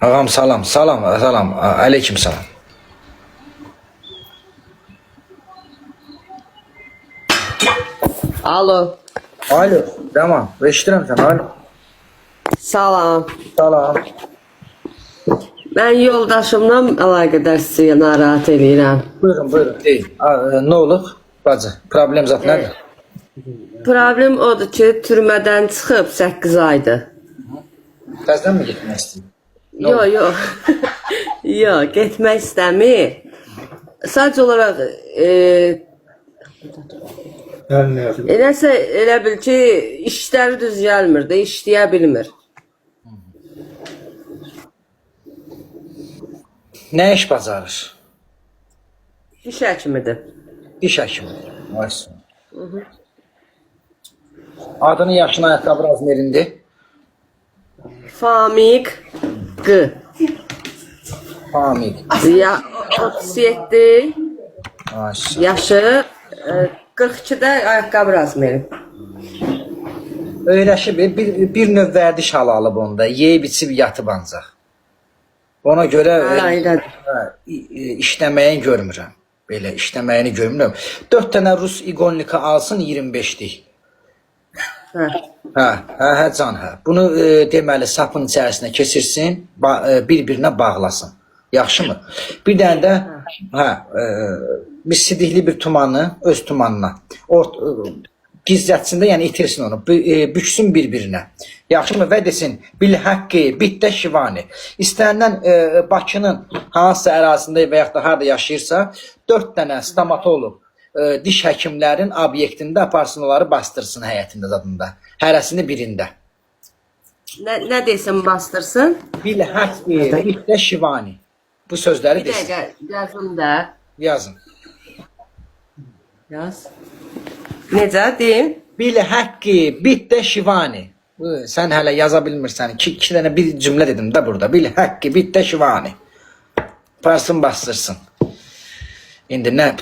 Ağam salam, salam, salam. Aleyküm salam. Alo, Alo, tamam. Eşidirəm səni. Alo. salam. Salam. Mən yoldaşımdan əlaqədar sizi narahat eləyirəm. Buyurun, buyurun. Deyin. Nə olub? Bacı, problem zat nədir? Problem odur ki, türmədən çıxıb 8 aydır. Təzədən mi getmək istəyir? Yox, yox. Yox, getmək istəmir. Sadəcə olaraq eləsə elə bil ki, işləri düz gəlmir də, işləyə bilmir. Nə iş bacarır? Diş həkimidir. Diş həkimidir. Vay sağ ol. Adını, yaşını, ayaqqabı razmerindir. Famiq Q. Famiq. Ya 37 Vay sağ ol. yaşı, 42-də ayaqqabı razmeri. Öyrəşib, bir növ vərdiş halı alıb onda. Yeyib içib yatıb ancaq. Ona görə Ailədir. hə, işləməyini görmürəm. Belə işləməyini görmürəm. 4 dənə rus iqonlika alsın 25-lik. Hə. Hə, hə, hə can hə. Bunu deməli sapın içərisinə keçirsin, bir-birinə bağlasın. Yaxşımı? Bir dənə də hə, bir sidikli bir tumanı öz tumanına ort gizlətsin də, yəni itirsin onu. Büksün bir-birinə. Yaxşımı? Və desin bil haqqi bitdə şivani. İstənilən Bakının hansısa ərazisində və yaxud da harda yaşayırsa, 4 dənə stomatoloq diş həkimlərin obyektində aparsın onları bastırsın həyətində zadında. Hərəsini birində. Nə desin bastırsın? Bil haqqi bitdə şivani. Bu sözləri Bir desin. dəqiqə yazım da. Yazın. Yaz. Necə deyim? Bil haqqi bitdə şivani. Bu, sən hələ yaza bilmirsən. İki dənə bir cümlə dedim də burada. Bil haqqi bitdə şivani. Aparsın bastırsın. İndi nə